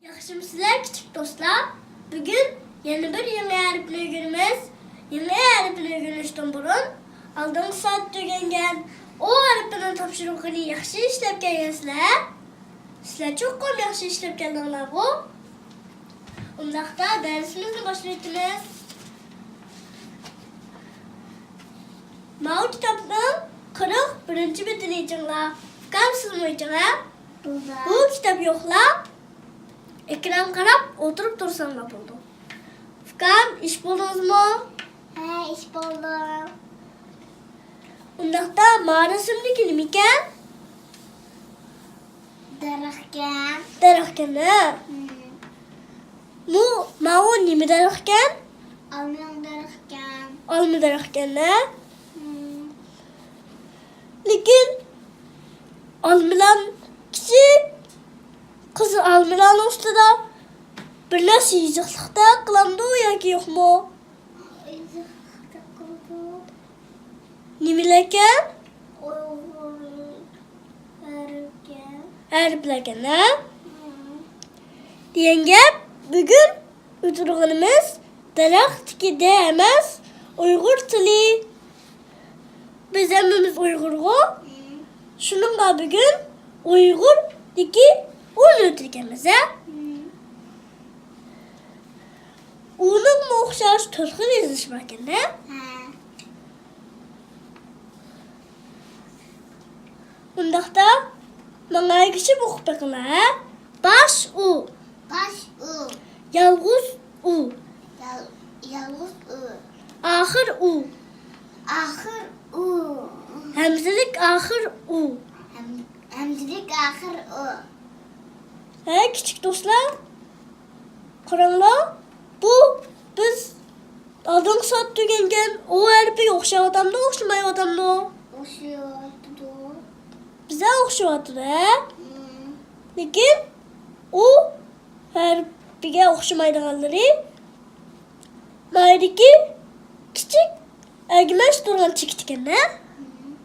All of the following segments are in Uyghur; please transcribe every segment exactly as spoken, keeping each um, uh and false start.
ياخشىمۇسىلەر كىچىك دوستلار؟ بۈگۈن يەنە بىر يېڭى ھەرپنى ئۆگىنىمىز. يېڭى ھەرپنى ئۆگىنىشتىن بۇرۇن ئالدىنقى سائەتتە ئۆگەنگەن ئو ھەرپىنىڭ تاپشۇرۇقىنى ياخشى ئىشلەپ كەلگەنسىلەر. سىلەر چوقۇم ياخشى ئىشلەپ كەلدىڭلارغۇ؟ ئۇنداقتا دەرسىمىزنى باشلىۋېتىمىز. ماۋۇ كىتابنىڭ قىرىق بىرىنچى بېتىنى ئېچىڭلار. ئۇكام، سىزمۇ ئېچىڭلار. بۇ كىتاب يوقلار. ئېكرانغا قاراپ ئولتۇرۇپ تۇرساڭلار بولىدۇ. ئۇكام، ئېچىپ بولدىڭىزمۇ؟ ھە، ئېچىپ بولدۇم. ئۇنداقتا ما رەسىمدىكى نېمىكەن؟ دەرەخكەن. دەرەخكەن، ھە؟ مم. بۇ، ماۋۇ نېمە دەرەخكەن؟ ئالمىنىڭ دەرىخىكەن. ئالما دەرىخىكەن-دە. مم. لېكىن ئالمىلار كىچىك، قىزىل ئالمىلارنىڭ ئۈستىدە بىر نەرسە يېزىقلىقتەك قىلامدۇ ياكى يوقمۇ؟ يېزىقلىقتەك قىلىدۇ. نېمىلەركەن؟ ئۇيغۇر ھەرپلەركەن. ھەرپلەركەن، ھە؟ مم. دېگەن گەپ، بۈگۈن ئۇچرىغىنىمىز دەرەختىكى دە ئەمەس، ئۇيغۇر تىلى. بىز ھەممىمىز ئۇيغۇرغۇ. مم. شۇنىڭغا بۈگۈن ئۇيغۇردىكى ئۇنى ئۆتىدىكەنمىز، ھە؟ مم. ئۇنىڭمۇ ئوخشاش تۆت خىل يېزىلىشى باركەن-دە. ھە. ئۇنداقتا ماڭا ئەگىشىپ ئوقۇپ بېقىڭلار، ھە؟ باش ئۇ. باش ئۇ. يالغۇز ئۇ. يال-، يالغۇز ئۇ. ئاخىر ئۇ. ئاخىر ئۇ. ھەمزىلىك ئاخىر ئۇ. ھەم-، ھەمزىلىك ئاخىر ئۇ. ھە، كىچىك دوستلار، قاراڭلار، بۇ بىز ئالدىنقى سائەتتە ئۆگەنگەن ئو ھەرپىگە ئوخشاۋاتامدۇ، ئوخشىمايۋاتامدۇ؟ ئوخشىۋاتىدۇ. بىزگە ئوخشىۋاتىدۇ، ھە؟ مم. لېكىن ئۇ ھەرپىگە ئوخشىمايدىغانلىرى مايدىكى كىچىك ئەگمەش تۇرغان چېكىت ئىكەن-دە. مم.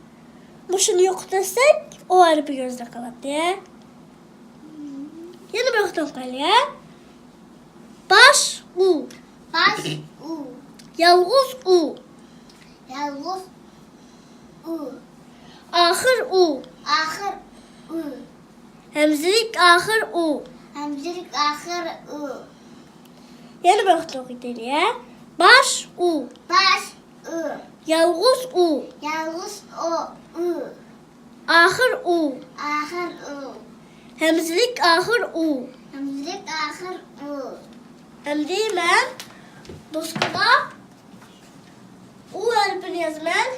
مۇشۇنى يوقىتىۋەتسەك، ئو ھەرپى كۆزدە قالاتتى. مم. يەنە بىر قېتىم ئوقۇيلى، ھە؟ باش ئۇ. باش ئۇ. يالغۇز ئۇ. يالغۇز ئۇ. ئاخىر ئۇ. ئاخىر ئۇ. ھەمزىلىك ئاخىر ئۇ. ھەمزىلىك ئاخىر ئۇ. يەنە بىر قېتىم ئوقۇيلى، ھە؟ باش ئۇ. باش ئۇ. يالغۇز ئۇ. يالغۇز ئۇ. ئۇ. ئاخىر ئۇ. ئاخىر ئۇ. ھەمزىلىك ئاخىر ئۇ. ھەمزىلىك ئاخىر ئۇ. ئەمدى مەن دوسكىغا ئۇ ھەرپىنى يازىمەن.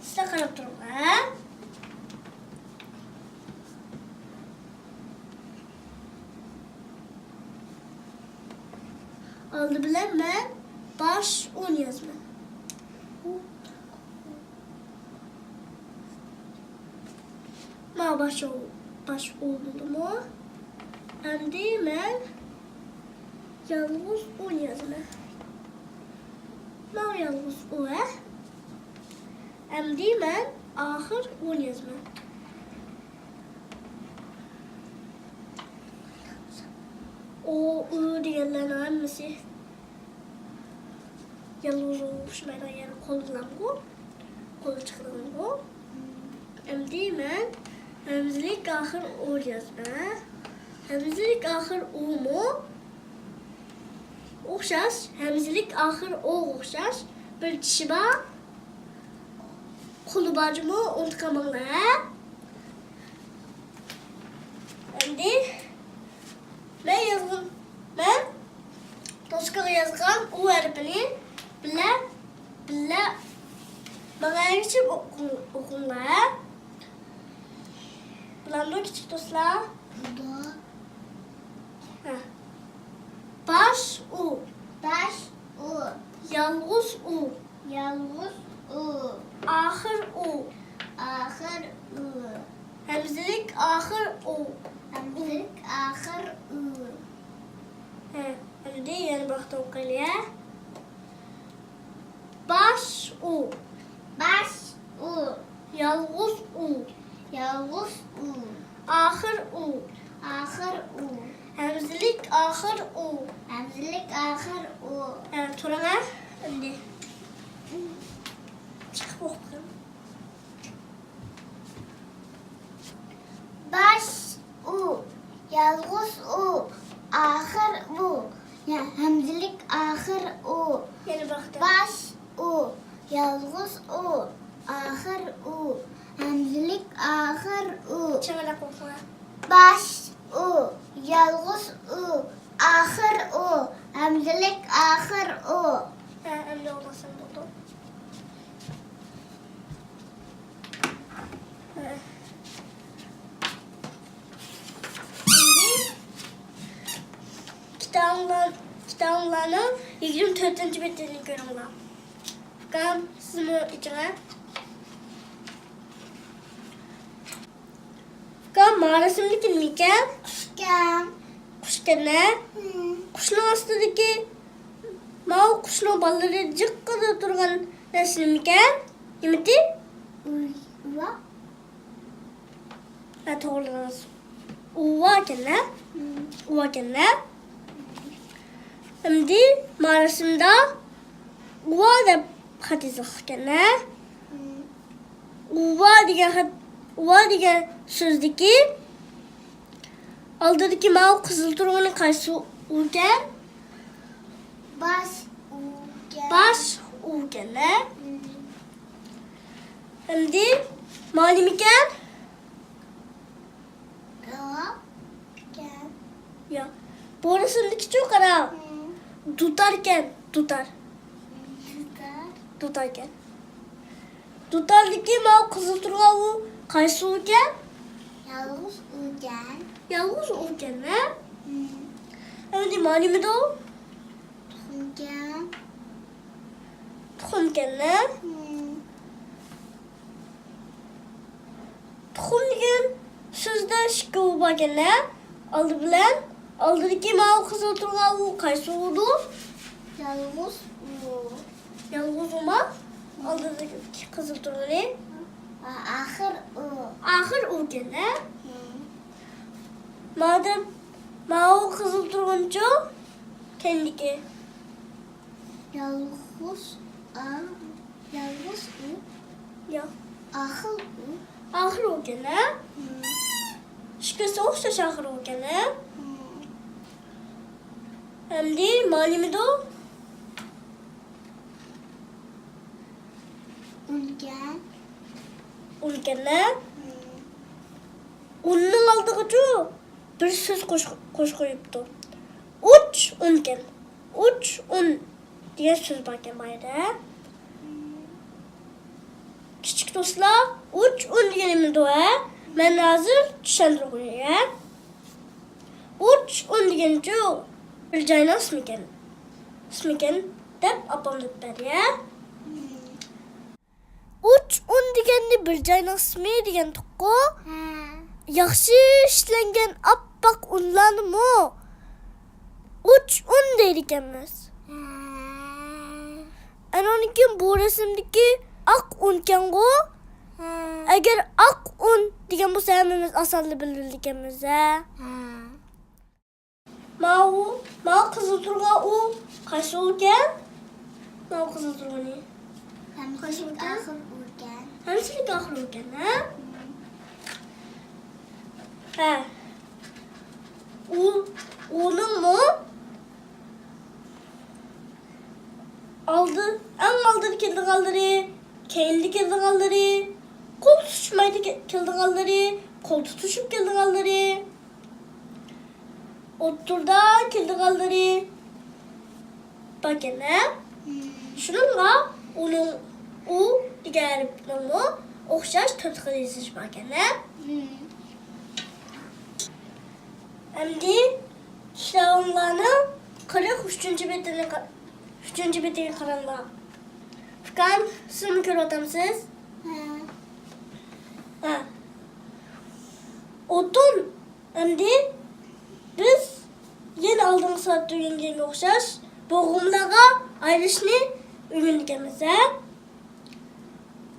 سىلەر قاراپ تۇرۇڭلار، ھە؟ ئالدى بىلەن مەن باش ئۇنى يازىمەن. ما باش ئۇ، باش ئۇ بولدىمۇ؟ ئەمدى مەن يالغۇز ئۇنى يازىمەن. ما يالغۇز ئۇ، ھە؟ ئەمدى مەن ئاخىر ئۇنى يازىمەن. ئۇ، ئۇ دېگەنلەرنىڭ ھەممىسى يالغۇز ئۇغا ئوخشىمايدىغان يەنە قول بىلەنغۇ، قول چىقىدىغانغۇ. ئەمدى مەن ھەمزىلىك ئاخىر ئۇ يازىمەن. ھەمزىلىك ئاخىر ئۇمۇ ئوخشاش، ھەمزىلىك ئاخىر ئوغا ئوخشاش بىر چىشى بار. قولى بار جۇمۇ، ئۇنتۇپ قالماڭلار، ھە؟ ئەمدى مەن يازغان، مەن دوسكىغا يازغان ئۇ ھەرپىنى بىللە، بىللە ماڭا ئەگىشىپ ئوقۇڭ-، ئوقۇڭلار، ھە؟ بولامدۇ، كىچىك دوستلار؟ بولىدۇ. ھە. باش ئۇ. باش ئۇ. يالغۇز ئۇ. يالغۇز ئۇ. ئاخىر ئۇ. ئاخىر ئۇ. ھەمزىلىك ئاخىر ئۇ. ھەمزىلىك ئاخىر ئۇ. ھە، ئەمدى يەنە بىر قېتىم ئوقۇيلى، ھە؟ باش ئۇ. باش ئۇ. يالغۇز ئۇ. يالغۇز ئۇ. ئاخىر ئۇ. ئاخىر ئۇ. ھەمزىلىك ئاخىر ئۇ. ھەمزىلىك ئاخىر ئۇ. ھە، تۇرۇڭ، ھە، ئەمدى. چىقىپ ئوقۇپ بېقىڭ. باش ئۇ، يالغۇز ئۇ، ئاخىر ئۇ. يا، ھەمزىلىك ئاخىر ئۇ. يەنە بىر قېتىم. باش ئۇ، يالغۇز ئۇ، ئاخىر ئۇ، ھەمزىلىك ئاخىر ئۇ. چىڭراق ئوقۇڭ. باش ئۇ، يالغۇز ئۇ، ئاخىر ئۇ، ھەمزىلىك ئاخىر ئۇ. ھە، ئەمدى ئوقۇسام بولدى. ھە. ئەمدى كىتابىڭلار-، كىتابىڭلارنىڭ يىگىرمە تۆتىنچى بېتىنى كۆرۈڭلار. ئۇكام، سىزمۇ ئېچىڭە. ئۇكام، ما رەسىمدىكى نېمىكەن؟ قۇشكەن. قۇشكەن-ە؟ ھىم. قۇشنىڭ ئاستىدىكى ماۋۇ قۇشنىڭ بالىلىرى جىققىدە تۇرغان نەرسە نېمىكەن؟ نېمىتى؟ ئۇۋا. ھە، توغرىلىدىڭىز. ئۇۋا ئىكەن-ھە؟ ھىم. ئۇۋا ئىكەن-ھە؟ ئەمدى ما رەسىمدە ئۇۋا دەپ خەت يېزىلغان ئىكەن-ھە؟ ھىم. ئۇۋا دېگەن خەت، ئۇۋا دېگەن سۆزدىكى ئالدىدىكى ماۋۇ قىزىل تۇرغىنى قايسى ئۇ ئىكەن؟ باش ئۇ ئىكەن. باش ئۇ ئىكەن-ھە؟ ھىم. ئەمدى ما نېمىكەن؟ گاۋاكەن. ياق. بۇ رەسىمدىكىچۇ قارا. ھىم. دۇتاركەن، دۇتار. دۇتار. دۇتاركەن. دۇتاردىكى ماۋۇ قىزىل تۇرغان ئۇ قايسى ئۇكەن؟ يالغۇز ئۇكەن. يالغۇز ئۇكەن-ھە؟ ھىم. ئەمدى ما نېمىدۇ؟ تۇخۇمكەن. تۇخۇمكەن-ھە؟ ھىم. تۇخۇم دېگەن سۆزدە ئىككى ئۇ باركەن-ھە؟ ئالدى بىلەن، ئالدىدىكى ماۋۇ قىزىل تۇرغان ئۇ قايسى ئۇدۇ؟ يالغۇز ئۇ. يالغۇز ئۇما؟ ئالدىدىكى قىزىل تۇرغىنى؟ ئا-، ئاخىر ئۇ. ئاخىر ئۇكەن-ھە؟ ھىم. مادەم ماۋۇ قىزىل تۇرغىنىچۇ؟ كەينىدىكى. يالغۇز ئا-، يالغۇز ئۇ. يا. ئاخىر ئۇ. ئاخىر ئۇكەن-ھە؟ ھىم. ئىككىسى ئوخشاش ئاخىر ئۇكەن-ھە؟ ھىم. ئەمدى ما نېمىدۇ؟ ئۇنكەن. ئۇنكەن-ھە؟ ھىم. ئۇننىڭ ئالدىغىچۇ بىر سۆز قوش-، قوشۇپ قويۇپتۇ. ئۇچ ئۇنكەن. ئۇچ ئۇن دېگەن سۆز باركەن بۇ يەردە. كىچىك دوستلار، ئۇچ ئۇن دېگىنى نېمىدۇ، ھە؟ مەن ھازىر چۈشەندۈرگۈلۈك، ھە؟ ئۇچ ئۇن دېگىنىچۇ بىر جاينىڭ ئىسمىكەن. ئىسمىكەن دەپ ئاپام دەپ بەردى، ھە؟ ئۇچ ئۇن دېگەننى بىر جاينىڭ ئىسمى دېگەنتۇققۇ؟ ھە. ياخشى ئىشلەنگەن ئاپئاق ئۇنلارنىمۇ ئۇچ ئۇن دەيدىكەنمىز. ھە. ئەنىڭدىن كېيىن بۇ رەسىمدىكى ئاق ئۇنكەنغۇ؟ ھە. ئەگەر ئاق ئۇن دېگەن بولسا ھەممىمىز ئاسانلا بىلىدىكەنمىز، ھە؟ ھە. ماۋۇ، ماۋۇ قىزىل تۇرغان ئۇ قايسى ئۇكەن؟ ماۋۇ قىزىل تۇرغىنى. ھەمزىلىك ئاخىر ئۇكەن. ھەمزىلىك ئاخىر ئۇكەن، ھە؟ ھە. ئۇ، ئۇنىڭمۇ ئالدى، ئەڭ ئالدىدا كېلىدىغانلىرى، كەينىدە كېلىدىغانلىرى، قول تۇتۇشمايدۇ كېلىدىغانلىرى، قول تۇتۇشۇپ كېلىدىغانلىرى. ئوتتۇرىدا كېلىدىغانلىرى باركەن-ھە؟ مم. شۇنىڭغا ئۇنىڭ ئۇ دېگەن ھەرپنىڭمۇ ئوخشاش تۆت خىل يېزىلىشى باركەن-ھە؟ مم. ئەمدى كىتابىڭلارنىڭ قىرىق ئۈچىنچى بېتىنى قا-، ئۈچىنچى بېتىگە قاراڭلار. ئۇكام، سىزمۇ كۆرۈۋاتامسىز؟ ھە. ھە. ئوتۇن. ئەمدى بىز يەنە ئالدىنقى سائەتتە ئۆگەنگەنگە ئوخشاش بوغۇملارغا ئايرىشنى ئۆگىنىدىكەنمىز، ھە؟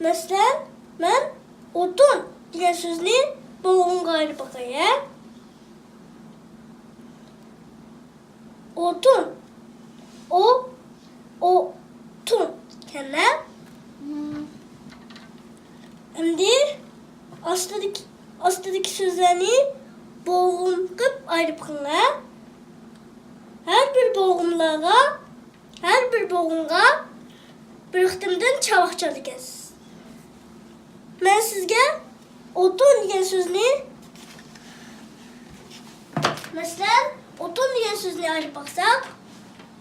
مەسىلەن، مەن ئوتۇن دېگەن سۆزنى بوغۇمغا ئايرىپ باقاي، ھە؟ ئوتۇن. ئو، ئوتۇن. كەلدى. مم. ئەمدى ئاستىدىكى، ئاستىدىكى سۆزلەرنى بوغۇم قىلىپ ئايرىپ بېقىڭلار. ھەر بىر بوغۇملارغا، ھەر بىر بوغۇمغا بىر قېتىمدىن چاۋاك چالىدىكەنسىز. مەن سىزگە ئوتۇن دېگەن سۆزنى، مەسىلەن، ئوتۇن دېگەن سۆزنى ئايرىپ باقساق،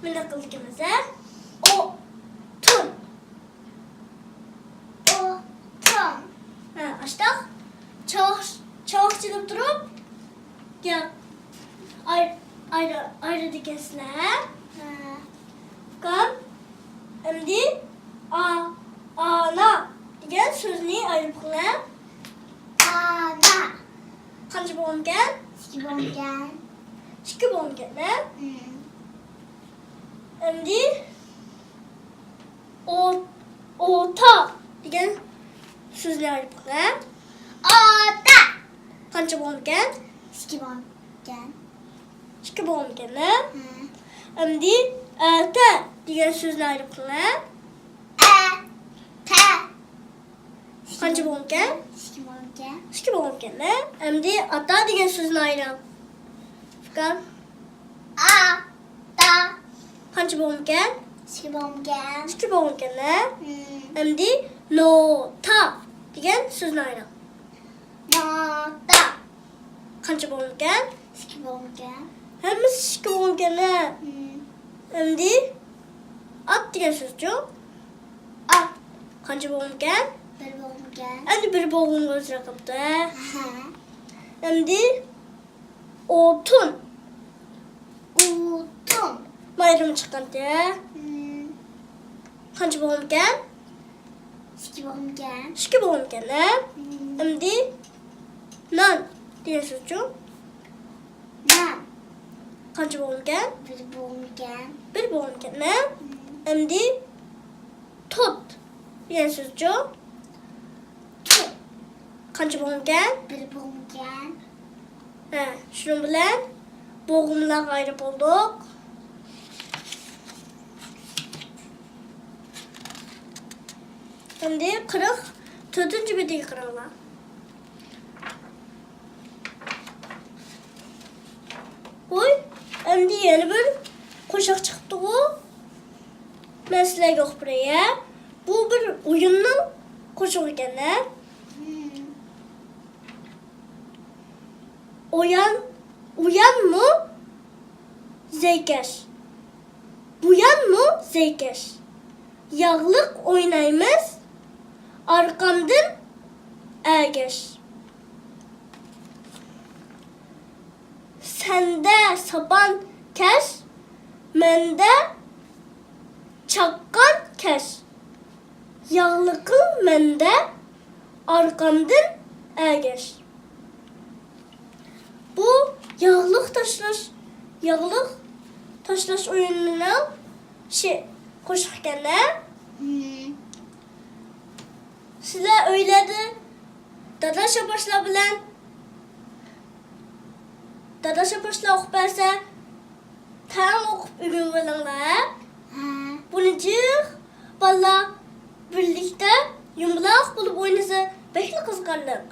مۇنداق قىلىدىكەنمىز، ھە؟ ئوتۇن. ئوتۇن. ھە، ئاشتاق. چاۋاك، چاۋاك چېلىپ تۇرۇپ، گەپ ئايرى، ئايرى، ئايرىدىكەنسىلەر. ھە. ئۇكام، ئەمدى ئا، ئانا دېگەن سۆزنى ئايرىپ بېقىڭلار. ئانا. قانچە بوغۇمكەن؟ ئىككى بوغۇمكەن. ئىككى بوغۇمكەن، ھە؟ مم. ئەمدى ئو-، ئوتا دېگەن سۆزنى ئايرىپ بېقىڭلار. ئوتا. قانچە بوغۇمكەن؟ ئىككى بوغۇمكەن. ئىككى بوغۇمكەن، ھە؟ ھە. ئەمدى ئەتە دېگەن سۆزنى ئايرىپ بېقىڭلار. ئەتە. قانچە بوغۇمكەن؟ ئىككى بوغۇمكەن. ئىككى بوغۇمكەن، ھە؟ ئەمدى ئاتا دېگەن سۆزنى ئايرىڭ. ئۇكام. ئاتا. قانچە بوغۇمكەن؟ ئىككى بوغۇمكەن. ئىككى بوغۇمكەن، ھە؟ مم. ئەمدى نوتا دېگەن سۆزنى ئايرىڭ. نوتا. قانچە بوغۇمكەن؟ ئىككى بوغۇمكەن. ھەممىسى ئىككى بوغۇمكەن، ھە؟ مم. ئەمدى ئات دېگەن سۆزچۇ؟ ئات. قانچە بوغۇمكەن؟ بىر بوغۇمكەن. ئەمدى بىر بوغۇمغا ئۆزگەرتىپتۇ، ھە؟ ھە. ئەمدى ئوتۇن. ئوتۇن. مايرىمى چىققانتى، ھە؟ مم. قانچە بوغۇمكەن؟ ئىككى بوغۇمكەن. ئىككى بوغۇمكەن، ھە؟ مم. ئەمدى نان دېگەن سۆزچۇ؟ نان. قانچە بوغۇمكەن؟ بىر بوغۇمكەن. بىر بوغۇمكەن، ھە؟ مم. ئەمدى توت دېگەن سۆزچۇ؟ توت. قانچە بوغۇمكەن؟ بىر بوغۇمكەن. ھە، شۇنىڭ بىلەن بوغۇملارغا ئايرىپ بولدۇق. ئەمدى قىرىق تۆتىنچى بېتىگە قاراڭلار. ۋوي، ئەمدى يەنە بىر قوشاق چىقىپتىغۇ. مەن سىلەرگە ئوقۇپ بېرەي، ھە؟ بۇ بىر ئويۇننىڭ قوشىقى ئىكەن، ھە؟ ئويان، ئۇيانمۇ زەيكەش، بۇيانمۇ زەيكەش. ياغلىق ئوينايمىز، ئارقامدىن ئەگەش. سەندە ساپان كەش، مەندە چاققان كەش. ياغلىقىڭ مەندە، ئارقامدىن ئەگەش. بۇ ياغلىق تاشلاش، ياغلىق تاشلاش ئويۇنىنىڭ شې-، قوشىقى ئىكەن-دە. مم. سىلەر ئۆيلەردە داداش-ئاپاشلار بىلەن، داداش-ئاپاشلار ئوقۇپ بەرسە، تەڭ ئوقۇپ ئۆگىنىۋېلىڭلار، ھە؟ ھە. بۇنى جىق بالىلار بىرلىكتە يۇمىلاق بولۇپ ئوينىسا بەكلا قىزىقارلىق.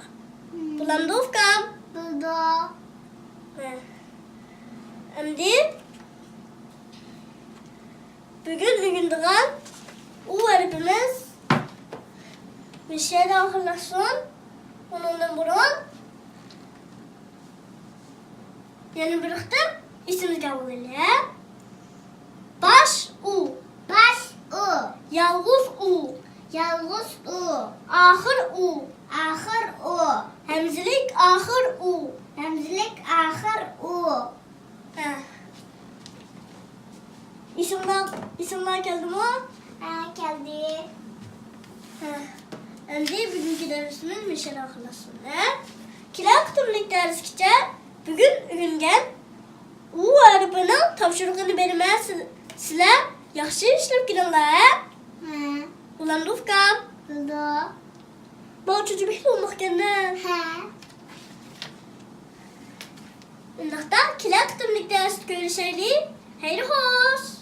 مم. بولامدۇ ئۇكام؟ بولىدۇ. ھە. ئەمدى بۈگۈن ئۆگىنىدىغان ئۇ ھەرپىمىز مىشەدە ئاخىرلاشسۇن. ئۇنىڭدىن بۇرۇن يەنە بىر قېتىم ئېسىمىزگە ئالايلى. باش ئۇ. باش ئۇ. يالغۇز ئۇ. يالغۇز ئۇ. ئاخىر ئۇ. ئاخىر ئۇ. ھەمزىلىك ئاخىر ئۇ. ھەمزىلىك ئاخىر ئۇ. ھە. ئېسىڭلار، ئېسىڭلار كەلدىمۇ؟ ھە، كەلدى. ھە. ئەمدى بۈگۈنكى دەرسىمىز مۇشۇ يەردە ئاخىرلاشسۇن، ھە؟ كېلەر قېتىملىق دەرسكىچە بۈگۈن ئۆگەنگەن ئۇ ھەرپىنىڭ تاپشۇرۇقىنى بېرىمەن. سىل-، سىلەر ياخشى ئىشلەپ كېلىڭلار، ھە؟ ھە. بولامدۇ ئۇكام؟ بولىدۇ. ماۋۇ چوچۇ بەكلا ئوماقكەن-دە. ھە. ئۇنداقتا كېلەر قېتىملىق دەرستە كۆرۈشەيلى. خەير خوش.